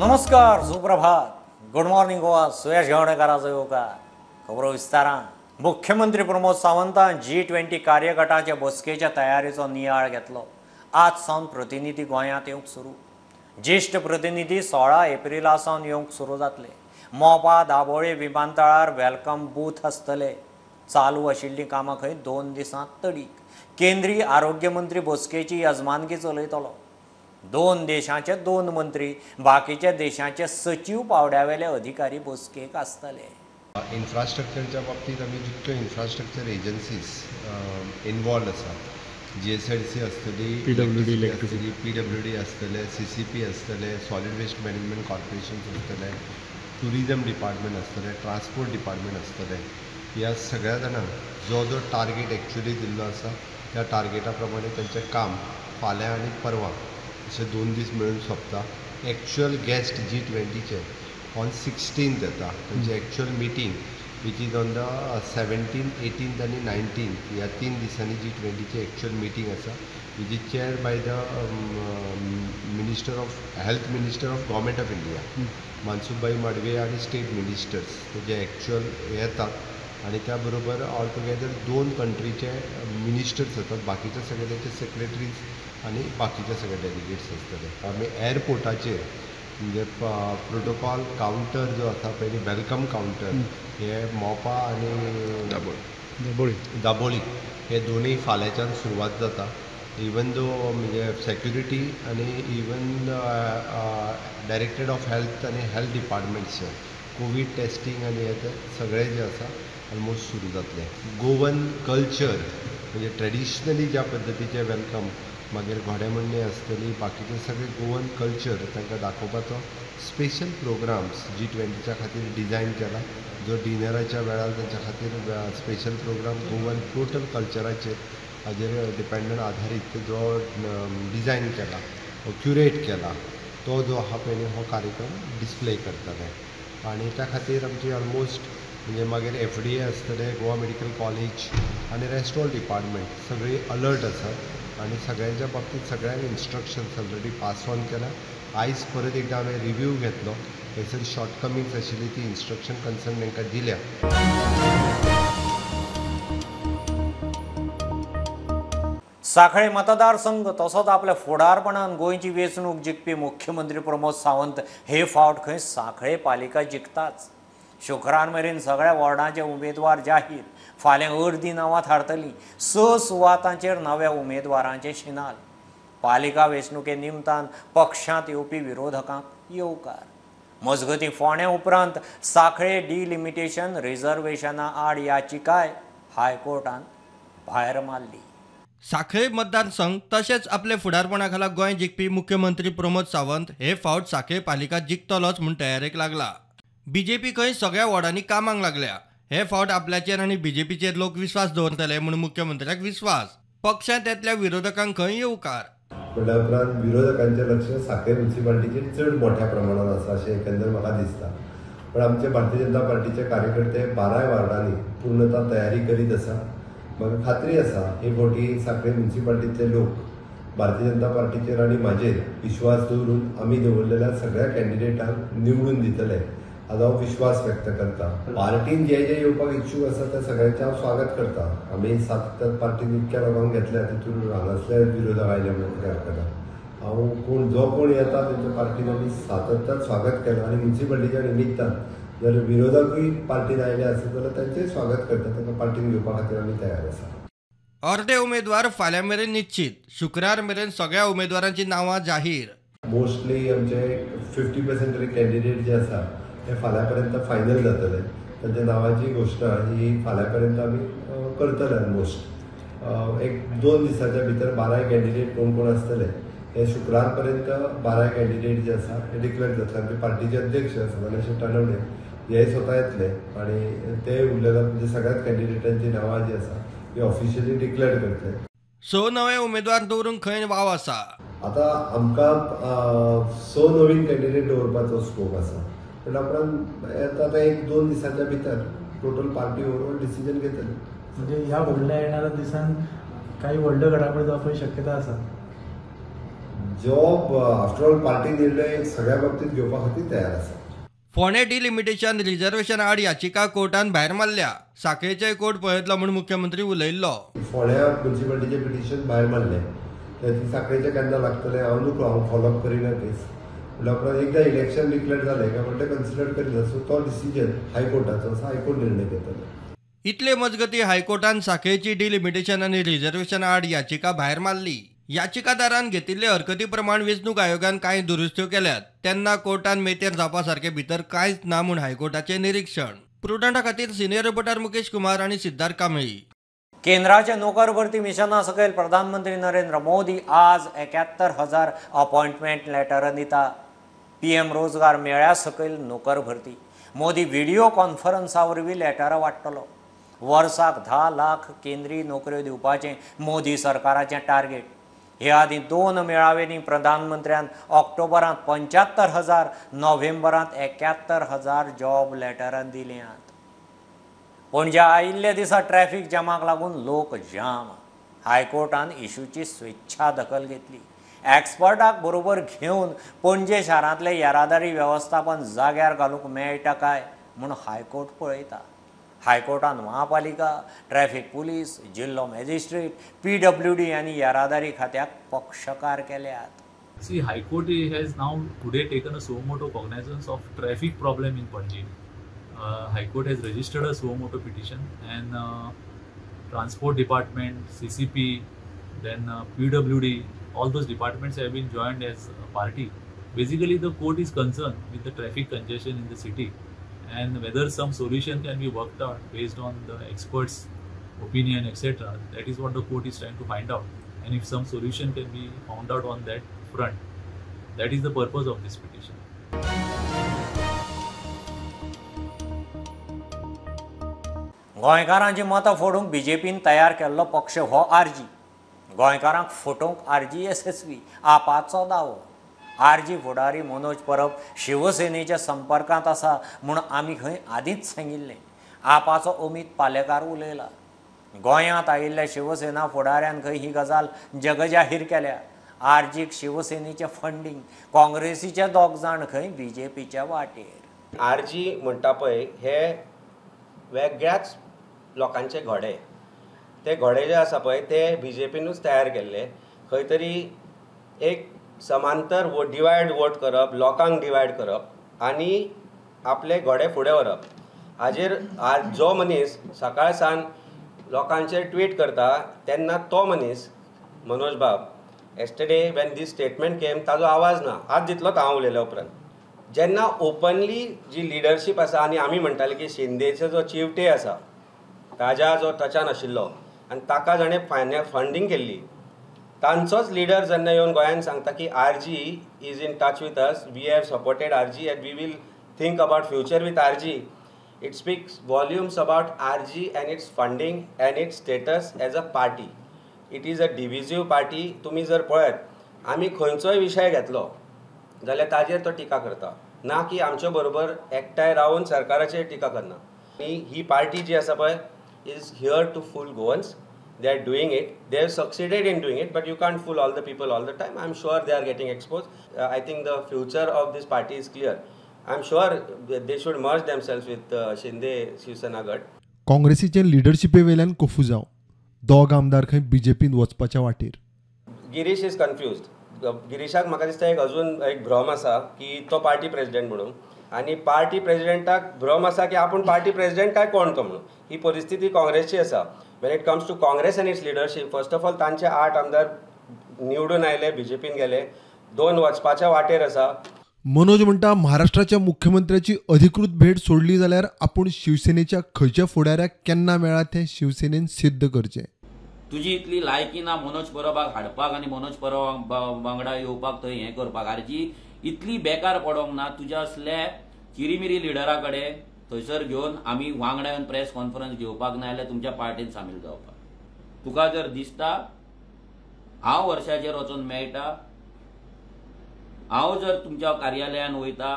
नमस्कार, सुप्रभात, good morning Goa. सुयश गावणेकाराचो येवकार. खबरो विस्तारान. मुख्यमंत्री प्रमोद सावंतान G20 कार्यगटाचे बसकेच्या तयारेचो नियाळ घेतलो. आज सावन प्रतिनिधी गोंयांत येवंक सुरू. ज्येश्ठ प्रतिनिधी 16 एप्रिला सावन येवंक सुरू जातले. मोपा दाबोळे विमानतळार welcome booth आसतले. चालू आशिल्लीं कामां खंय 2 दिसांत तडीक. केंद्रीय आरोग्य मंत्री बसकेची यजमानकी चलयतलो. 2 देशांचे 2 मंत्री, बाकीच्या देशांचे सचीव पावड्यावेले अधिकारी बसकेक आसतले. इन्फ्रास्ट्रक्चरच्या बाबतीत आमी जितक्यो इन्फ्रास्ट्रक्चर एजन्सीज इन्वॉल्व आसात, GSIDC आसतली, PWD आसतली, PWD आसतले, CCP आसतले, सॉलिड वेस्ट मॅनेजमेंट कॉर्पोरेशन आसतले, टुरिजम डिपार्टमेंट आसतले, ट्रान्सपोर्ट डिपार्टमेंट आसतले. ह्या सगळ्या जाणांक जो जो टार्गेट एक्चुअली दिल्लो आसा त्या टार्गेटा प्रमाणे तांचें काम फाल्यां आनी परवां अशे 2 दीस मेळून सोंपता. एक्चुअल गेस्ट G20चे ऑन 16th येता. तांची actual meeting which is on the 17th, 18th आनी 19th ह्या 3 दिसांनी G20ची एक्चुअल मिटींग आसा, which is chair by the minister of health, minister of government of India Mansukhbhai Mandaviya आनी स्टेट मिनिस्टर्स जे actual येतात. आनी त्या बरोबर ऑल टुगेदर 2 कंट्रीचे मिनिस्टर्स येतात, बाकीचे सगळे तांचे सेक्रेटरीज आनी बाकीचे सगळे डेलिगेट्स आसतले. आमी एअरपोर्टाचेर म्हणजे प्रोटोकॉल कावंटर जो आसा पयलीं welcome counter हे मोपा आनी दाबोळी हे दोनूय फाल्यांच्यान सुरवात जाता. इवन दो म्हणजे सेक्युरिटी आनी इवन डायरेक्टरेट ऑफ हेल्थ आनी हेल्थ डिपार्टमेंट्सचे कोवीड टेस्टींग आनी हे ते सगळें जें आसा ऑलमोस्ट सुरू जातलें. गोवन कल्चर म्हणजे ट्रेडिशनली ज्या पद्दतीचें welcome, मागीर घोडेमोडणी आसतली, बाकीचे सगळे गोवन कल्चर तांकां दाखोवपाचो स्पेशल प्रोग्राम्स G20च्या खातीर डिजायन केला, जो डिनराच्या वेळार तांच्या खातीर स्पेशल प्रोग्राम गोवन टोटल कल्चराचेर हाजेर डिपेंडंट आधारीत जो डिजायन केला, क्युरेट केला, तो जो आहा पळय हो कार्यक्रम डिस्प्ले करतले. आनी त्या खातीर आमची ऑलमोस्ट म्हणजे मागीर FDA आसतले, गोवा मेडिकल कॉलेज आनी रेस्ट ऑल डिपार्टमेंट सगळीं अलर्ट आसात आनी सगळ्यांच्या बाबतीत सगळ्यांक इन्स्ट्रक्शन्स ऑलरेडी पास ऑन केला. आयज परत एकदां हांवें रिव्यू घेतलो, थंयसर शॉर्टकमिंग्स आशिल्ली ती इन्स्ट्रक्शन कन्सर्न तांकां दिल्या. सांखळे मतदारसंघ तसोच आपल्या फुडारपणान गोंयची वेंचणूक जिखपी मुख्यमंत्री प्रमोद सावंत हे फावट खंय सांखळे पालिका जिखताच. शुक्रार मेरेन सगळ्या वॉर्डांचे उमेदवार जाहीर. फाल्यां अर्दी नांवां थारतलीं. 6 सुवातांचेर नव्या उमेदवारांचे शिनाल. पालिका वेंचणुके निमतान पक्षांत येवपी विरोधकांक येवकार. मजगतीं फोंड्या उपरांत सांखळे डिलिमिटेशन रिझर्वेशना आड याचिकाय हायकोर्टान भायर मारली. सांखळे मतदारसंघ तशेंच आपले फुडारपणा खाला गोंय जिखपी मुख्यमंत्री प्रमोद सावंत हे फावट सांखळे पालिका जिखतलोच म्हूण तयारेक लागला. बीजेपी खंय सगळ्या वॉर्डांनी कामाक लागल्या. हे फावट आपल्याचेर आनी बीजेपीचेर लोक विस्वास दवरतले म्हूण मुख्यमंत्र्याक विस्वास. पक्षांत येतल्या विरोधकांक खंय येवकार. म्हणल्या उपरांत विरोधकांचें लक्ष सांखळे म्युनिसिपालिटीचेर चड मोठ्या प्रमाणात आसा अशें एकंदर म्हाका दिसता. पण आमचे भारतीय जनता पार्टीचे कार्यकर्ते 12 वार्डांनी पूर्णता तयारी करीत आसा. म्हाका खात्री आसा हे फावटी सांखळे म्युनिसिपालिटींतले लोक भारतीय जनता पार्टीचेर आनी म्हाजेर विश्वास दवरून आमी दवरलेल्या सगळ्या कॅन्डिडेटांक निवडून दितले हाजो हांव विश्वास व्यक्त करता. पार्टीन जे जे येवपाक इच्छूक आसा त्या सगळ्यांचें हांव स्वागत करता. आमी सातत्यान पार्टीन इतक्या लोकांक घेतल्या तितून हांगासले विरोधक आयले म्हणून कितें हरकत ना. हांव कोण जो कोण येता तेंच्या पार्टीन आमी सातत्यान स्वागत केलां आनी म्युनिसिपालिटीच्या निमित्तान जर विरोधकूय पार्टीन आयले आसत जाल्यार तांचें स्वागत करता. तांकां पार्टीन घेवपा खातीर आमी तयार आसा. अर्दे उमेदवार फाल्यां मेरेन निश्चीत. शुक्रार मेरेन सगळ्या उमेदवारांची नांवां जाहीर. मोस्टली आमचे 50% तरी कॅन्डिडेट जे आसा ते फाल्यां पर्यंत फायनल जातले. तांच्या नांवाची घोशणा ही फाल्यां पर्यंत आमी करतले. ऑलमोस्ट 1-2 दिसाच्या भितर 12 कॅन्डिडेट कोण कोण आसतले हे शुक्रार पर्यंत 12 कॅन्डिडेट जे आसा हे डिक्लेअर जातले. आमचे पार्टीचे अध्यक्ष सदानंद शेट तानवडे हे स्वता येतले आनी ते उरलेल्या म्हणजे सगळ्याच कॅन्डिडेटांची नांवां जी आसा ती ऑफिशियली डिक्लेअर करतले. 6 नवे उमेदवार दवरूंक खंय वाव आसा. आतां आमकां 6 नवीन कॅन्डिडेट दवरपाचो स्कोप आसा. पण उपरांत आतां 1-2 दिसांच्या भितर टोटल पार्टी ओवरऑल डिसिजन घेतले. म्हणजे ह्या फुडल्या येणाऱ्या दिसान काही व्हडल्यो घडामोडी जावपाची शक्यता आसा. जॉब आफ्टर ऑल पार्टी निर्णय सगळ्या बाबतीत घेवपा खातीर तयार आसा. फोंडें डिलिमिटेशन रिजर्वेशन आड याचिका कोर्टान भायर मारल्या. साखळेचेय कोर्ट पळयतलो म्हूण मुख्यमंत्री उलयल्लो. फोंड्या म्युनिसिपालिटीचें पिटिशन भायर मारलें, ते साखळेचें केन्ना लागतलें हांव नको, हांव फॉलोअप करिना केस. म्हणल्या उपरांत एकदां इलेक्शन डिक्लेअर जालें काय म्हणटा कन्सिडर करिना. सो तो डिसिजन हायकोर्टाचो आसा, हायकोर्ट निर्णय घेतलो. इतले मजगती हायकोर्टान साखळेची डिलिमिटेशन आनी रिजर्वेशन आड याचिका भायर मारली. याचिकादारान घेतिल्ले हरकती प्रमाण वेंचणूक आयोगान कांय दुरुस्त्यो केल्यात तेन्ना कोर्टान मेतेर जावपा सारके भितर कांयच ना म्हूण हायकोर्टाचें निरीक्षण. प्रुडंटा खातीर सिनियर रिपोर्टर मुकेश कुमार आनी सिद्धार्थ कांबळी. केंद्राच्या नोकर भरती मिशना सकयल प्रधानमंत्री नरेंद्र मोदी आज 71,000 अपॉइंटमेंट लेटर दिता. पीएम रोजगार मेळ्या सकयल नोकर भरती मोदी व्हिडिओ कॉन्फरन्सा वरवीं लेटरां वांट्टलो. वर्साक 10 लाख केंद्रीय नोकऱ्यो दिवपाचें मोदी सरकाराचें टार्गेट. हे आदीं 2 मेळाव्यांनी प्रधानमंत्र्यान ऑक्टोबरांत 75,000, नोव्हेंबरांत 71,000 जॉब लेटरां दिल्यांत. पणजे आयिल्ल्या दिसा ट्रॅफिक जामाक लागून लोक जाम. हायकोर्टान इशूची स्वेच्छा दखल घेतली. एक्सपर्टाक बरोबर घेवन पणजे शारांतले येरादारी वेवस्थापन जाग्यार घालूंक मेळटा काय म्हूण हायकोर्ट पळयता. हायकोर्टान महापालिका, ट्रॅफिक पुलीस, जिल्लो मॅजिस्ट्रेट, PWD आनी येरादारी खात्याक पक्षकार केल्यात. See, High Court has now today taken a suo motu cognizance of traffic problem in Panaji. High Court has registered a suo motu petition and Transport Department, CCP, then PWD, all those departments have been joined as a party. Basically, the court is concerned with the traffic congestion in the city and whether some solution can be worked out based on the experts' opinion, etc. That is what the court is trying to find out. And if some solution can be found out on that front, that is the purpose of this petition. गोंयकारांची मतां फोडूंक बीजेपीन तयार केल्लो पक्ष हो RG. गोंयकारांक फटोवंक RG येसस्वी, आपाचो दावो. RG फुडारी मनोज परब शिवसेनेच्या संपर्कांत आसा म्हूण आमी खंय आदींच सांगिल्लें. आपाचो अमित पालेकार उलयला. गोंयांत आयिल्ल्या शिवसेना फुडाऱ्यान खंय ही गजाल जगजाहीर केल्या. आरजीक शिवसेनेचें फंडींग, काँग्रेसीचे दोग जाण खंय बीजेपीच्या वाटेर. आरजी म्हणटा पळय हे वेगळ्याच लोकांचे घोडे, ते घोडे जे आसा पळय ते बीजेपीनूच तयार केल्ले. खंय तरी एक समांतर डिवायड वोट करप, लोकांक डिवायड करप आनी आपले घोडे फुडें व्हरप. हाजेर आज जो मनीस सकाळ सान लोकांचेर ट्वीट करता तेन्ना तो मनीस मनोज बाब yesterday when this statement came ताजो आवाज ना. आज जितलोच हांव उलयल्या उपरांत जेन्ना ओपनली जी लिडरशीप आसा आनी आमी म्हणटाले की शिंदेचो जो चिवटे आसा ताज्या जो टचान आशिल्लो आनी ताका जाणें फंडींग केल्ली तांचोच लिडर जेन्ना येवन गोंयान सांगता की RG is in touch with us, we have supported RG and we will think about future with RG. It speaks volumes about RG and its funding and its status as a party. It is a divisive party. तुमी जर पळयत आमी खंयचोय विशय घेतलो जाल्यार ताजेर तो टिका करता, ना की आमचे बरोबर एकठांय रावन सरकाराचेर टिका करना. आनी ही पार्टी जी आसा पळय is here to fool Goans. They are doing it, they have succeeded in doing it, but you can't fool all the people all the time. I am sure they are getting exposed. I think the future of this party is clear. I am sure they should merge themselves with Shinde Shiv Sena गट. काँग्रेसीचे लिडरशिपे वयल्यान कोफुजांव, दोग आमदार खंय बीजेपीन वचपाच्या वाटेर. Girish is confused. गिरीशाक म्हाका दिसता एक अजून एक भ्रम आसा की तो पार्टी प्रेजिडेंट म्हणून, आनी पार्टी प्रेजिडेंटाक भ्रम आसा की आपूण पार्टी प्रेजिडेंट काय कोण तो म्हणून. ही परिस्थिती काँग्रेसची आसा. When it comes to Congress and its leadership, first of all तांचे 8 आमदार निवडून आयले, बीजेपीन गेले, 2 वचपाच्या वाटेर आसा. मनोज म्हणटा महाराष्ट्राच्या मुख्यमंत्र्याची अधिकृत भेट सोडली जाल्यार आपूण शिवसेनेच्या खंयच्या फुडाऱ्याक केन्ना मेळ्ळा तें शिवसेनेन सिद्ध करचें. तुजी इतली लायकी ना मनोज परबाक हाडपाक आनी मनोज परब वांगडा येवपाक थंय हें करपाक. आरजी इतली बेकार पडोंक ना तुज्या असल्या चिरीमिरी लिडरा कडेन थंयसर घेवन आमी वांगडा येवन प्रेस कॉन्फरन्स घेवपाक ना जाल्यार तुमच्या पार्टीन सामील जावपाक. तुका जर दिसता हांव वर्षाचेर वचून मेळटा, हांव जर तुमच्या कार्यालयान वयता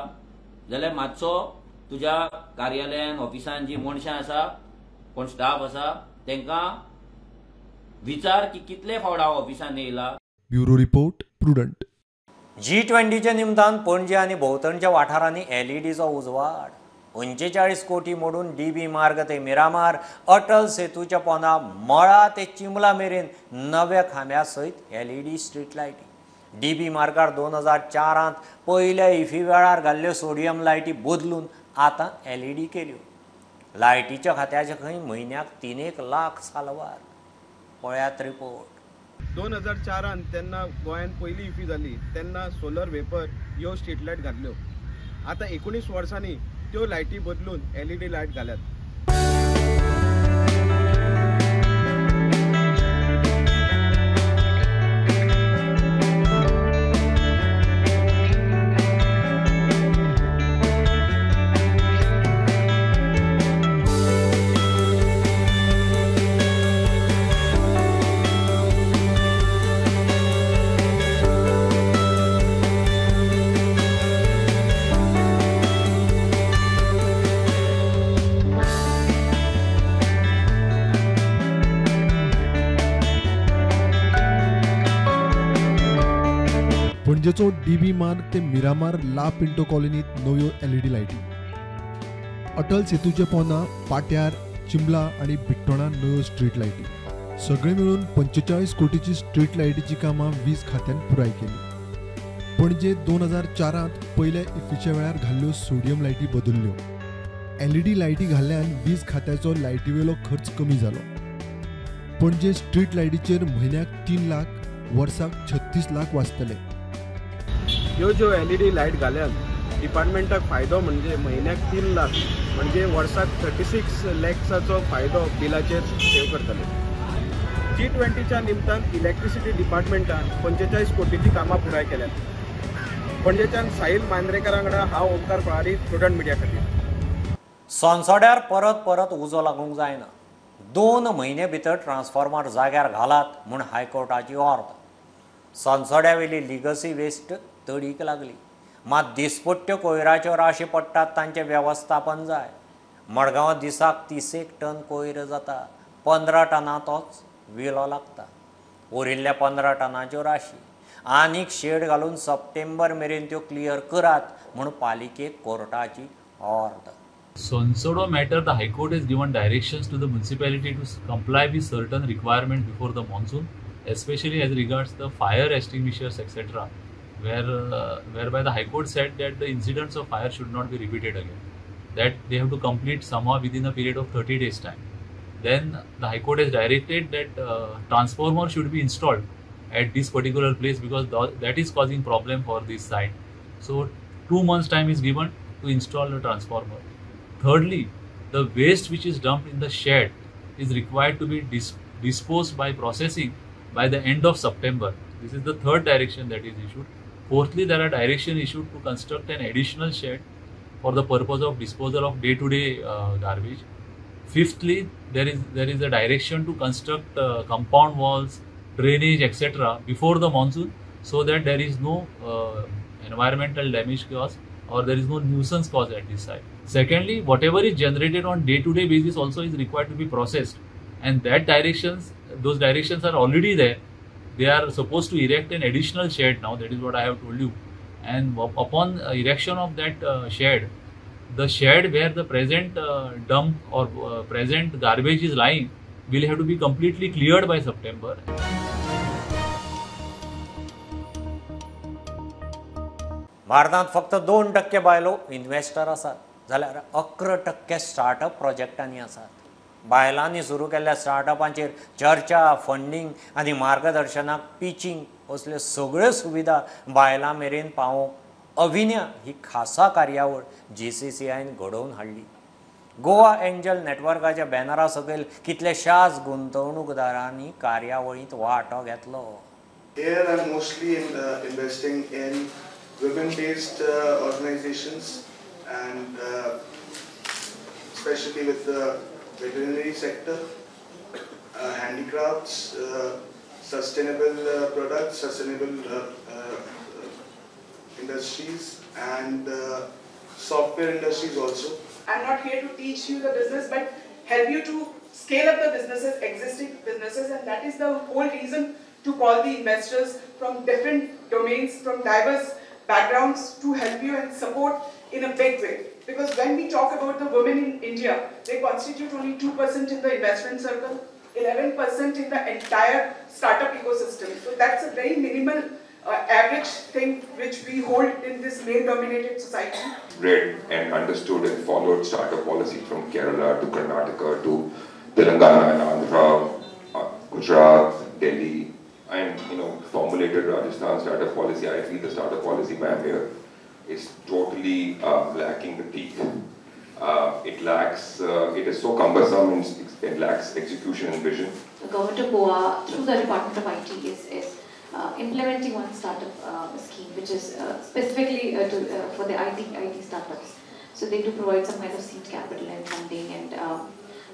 जाल्यार मातसो तुज्या कार्यालयान ऑफिसान जी मनशां आसा, कोण स्टाफ आसा, तांकां विचार की कितले फावट हांव ऑफिसान येयला. Bureau report, Prudent. G20च्या निमतान पणजे आनी भोंवतणच्या वाठारांनी एलईडीचो उजवाड. 45 कोटी मोडून डीबी मार्ग ते मिरामार, अटल सेतूच्या पोंदा मळा ते चिमला मेरेन नव्या खांब्या सयत एलईडी स्ट्रीट लायटी. डीबी मार्गार 2004 पयल्या इफी वेळार घाल्ल्यो सोडियम लायटी बदलून आतां एलईडी केल्यो. लायटीच्या खात्याचे खंय म्हयन्याक 3 लाख सालवार. पळयात रिपोर्ट. 2004 तेन्ना गोंयांत पयली इफी जाली तेन्ना सोलर वेपर ह्यो स्ट्रीट लायट घातल्यो. आतां 19 वर्सांनी त्यो लायटी बदलून एलईडी लायट घाल्यात. पणजेचो डीबी मार्ग ते मिरामार ला पिंटो कॉलनीत नव्यो एलईडी लायटी. अटल सेतूच्या पोंदा पाट्यार, चिंबला आनी बिट्टोणा नव्यो स्ट्रीट लायटी. सगळे मेळून 45 कोटीची स्ट्रीट लायटीची कामां वीज खात्यान पुराय केली. पणजे 2004 पयल्या इफीच्या वेळार घाल्ल्यो सोडियम लायटी बदल्ल्यो. एलईडी लायटी घाल्ल्यान वीज खात्याचो लायटीवेलो खर्च कमी जालो. पणजे स्ट्रीट लायटीचेर म्हयन्याक 3 लाख, वर्साक 36 लाख वाचतले. ह्यो ज्यो एलईडी लायट घाल्यान डिपार्टमेंटाक फायदो म्हणजे म्हयन्याक 3 लाख म्हणजे वर्साक 36 लॅक्साचो फायदो बिलाचेर सेव करतले. G20च्या निमतान इलेक्ट्रिसिटी डिपार्टमेंटान 45 कोटीची कामां पुराय केल्यात. पणजेच्यान साहिल मांद्रेकरा वांगडा हांव ओमकार फळारी, प्रुडंट मिडिया खातीर. सोनसोड्यार परत परत उजो लागूंक जायना. 2 म्हयने भितर ट्रान्सफॉर्मर जाग्यार घालात म्हूण हायकोर्टाची ऑर्द. सोनसोड्यावेली लिगसी वेस्ट तडीक लागली. मात दिसपट्ट्यो कोयराच्यो राशी पडटात तांचें वेवस्थापन जाय. मडगांवां दिसाक 30 टन कोयर जाता. 15 टनां तोच विलो लागता. उरिल्ल्या 15 टनाच्यो राशी आनीक शेड घालून सप्टेंबर मेरेन त्यो क्लियर करात म्हूण पालिकेक कोर्टाची ऑर्द. Sonsodo matter, the High Court has given directions to the municipality to comply with certain requirements before the monsoon, especially as regards the fire extinguishers, etc., whereby the High Court said that the incidents of fire should not be repeated again, that they have to complete somehow within a period of 30 days time. Then the High Court has directed that transformer should be installed at this particular place because that is causing problem for this site. So 2 months time is given to install the transformer. Thirdly, the waste which is dumped in the shed is required to be disposed by processing by the end of September. This is the third direction that is issued. Fourthly, there are directions issued to construct an additional shed for the purpose of disposal of day-to-day garbage. Fifthly, there is a direction to construct compound walls, drainage, etc. before the monsoon, so that there is no environmental damage caused or there is no nuisance caused at this site. Secondly, whatever is generated on day-to-day basis also is required to be processed, and that those directions are already there. They are supposed to erect an additional shed now, that is what I have told you. And upon erection of that shed, the shed where the present dump or present garbage is lying will have to be completely cleared by September. भारतांत फक्त 2% बायलो investor आसात जाल्यार 11% startup प्रोजेक्टांनी आसात. बायलांनी सुरू केल्ल्या स्टार्टअपांचेर चर्चा, फंडींग आनी मार्गदर्शनाक पिचींग असल्यो सगळ्यो सुविधा बायलां मेरेन पावोवंक अभिन्या ही खासा कार्यावळ GCCIन घडोवन हाडली. गोवा एंजल नेटवर्काच्या बॅनरा सकयल कितल्याशाच गुंतवणूकदारांनी कार्यावळींत वांटो घेतलो. Here I'm mostly investing in women-based organizations and especially with the veterinary sector, handicrafts, sustainable products, sustainable industries and software industries also. I'm not here to teach you the business, but help you to scale up the businesses, existing businesses, and that is the whole reason to call the investors from different domains, from diverse backgrounds to help you and support in a big way. Because when we talk about the women in India, they constitute only 2% in the investment circle, 11% in the entire startup ecosystem. So that's a very minimal average thing which we hold in this male-dominated society. Read and understood and followed startup policy from Kerala to Karnataka to Telangana and Andhra, Gujarat, Delhi, and formulated Rajasthan startup policy. I feel the startup policy map here is totally lacking the teeth. It lacks, it is so cumbersome and it lacks execution and vision. The government of Goa, through the Department of IT, is implementing one startup scheme, which is specifically for the IT startups. So they do provide some kind of seed capital and funding. And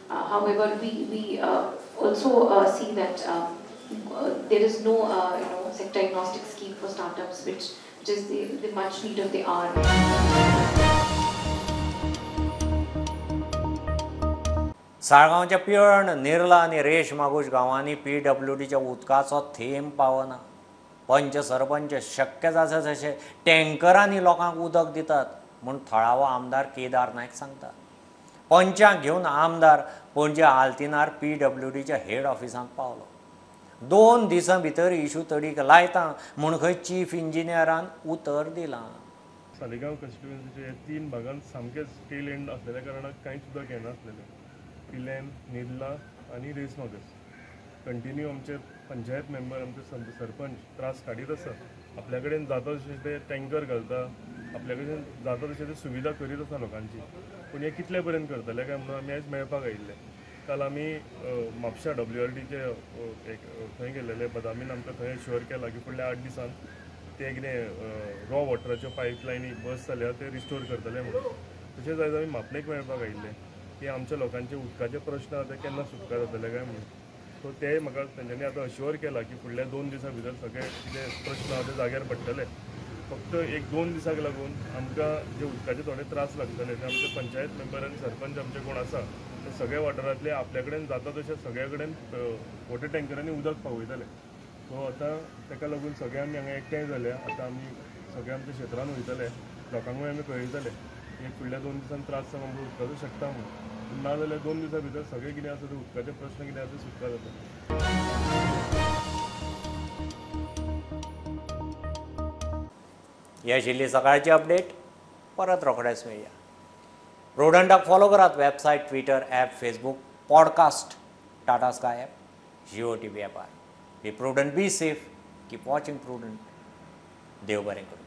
however, we also see that there is no sector agnostic scheme for startups, which is the much need of the hour. साळगांवच्या पिळर्ण, निर्ला आनी रेश मागूश गांवांनी पीडब्ल्यूडीच्या उदकाचो थेंब पावना. पंच सरपंच शक्य जाता तशें टँकरांनी लोकांक उदक दितात म्हूण थळावो आमदार केदार नायक सांगता. पंचांक घेवन आमदार पणजे आल्तिनार पीडब्ल्यूडीच्या हेड ऑफिसांत पावलो. 2 दिसां भितर इशू तडीक लायता म्हूण खंय चीफ इंजिनियरान उतर दिलां. सालिगांव कॉन्स्टिट्युएन्सीचे 3 भागांत सामकेच टेल एंड आसलेल्या कारणान कांयच उदक येनासलेलें. पिलेन, निर्ला आनी रेस मागस कंटिन्यू आमचे पंचायत मेंबर, आमचे सरपंच त्रास काडीत आसा. आपल्या कडेन जाता तशें ते टँकर घालता, आपल्या कडेन जाता तशें ते सुविधा करीत आसा लोकांची. पूण हे कितले पर्यंत करतले काय म्हणून आमी आयज मेळपाक आयिल्ले. काल आमी म्हापशा WRDचे एक थंय गेल्लेले, बदामीन आमकां थंय एश्युअर केला की फुडल्या 8 दिसान ते कितें रॉ वॉटराच्यो पायपलायनी बस जाल्या ते रिस्टोर करतले म्हणून. तशेंच आयज आमी म्हापणेक मेळपाक आयिल्ले की आमच्या लोकांचे उदकाचे प्रश्न आतां केन्ना सुटका जातले काय म्हणून. सो ते म्हाका तेंच्यांनी आतां अश्युअर केला की फुडल्या 2 दिसां भितर सगळे कितें प्रश्न आहा ते जाग्यार पडटले. फक्त एक 2 दिसाक लागून आमकां जे उदकाचे थोडे त्रास लागतले ते आमचे पंचायत मेंबर आनी सरपंच आमचे कोण आसा ते सगळे वाठारांतले आपल्या कडेन जाता तशें सगळ्या कडेन वॉटर टँकरांनी उदक पावयतले. सो आतां ताका लागून सगळे आमी हांगा एकठांय जाल्या. आतां आमी सगळे आमच्या क्षेत्रान वयतले, लोकांकूय आमी कळयतले की फुडल्या 2 दिसान त्रास जावन आमकां उदकाचो शकता म्हणून. ना जाल्यार 2 दिसां भितर सगळे कितें आसा ते उदकाचे प्रश्न कितें आसा सुटका जाता. ही आशिल्ली सकाळची अपडेट. परत रोखडेच मेळया. प्रुडंटाक फॉलो करात website, Twitter, app, Facebook, podcast, Tata Sky app, Jio TV ॲपार. Be prudent, be safe, keep watching Prudent. देव बरें करूं.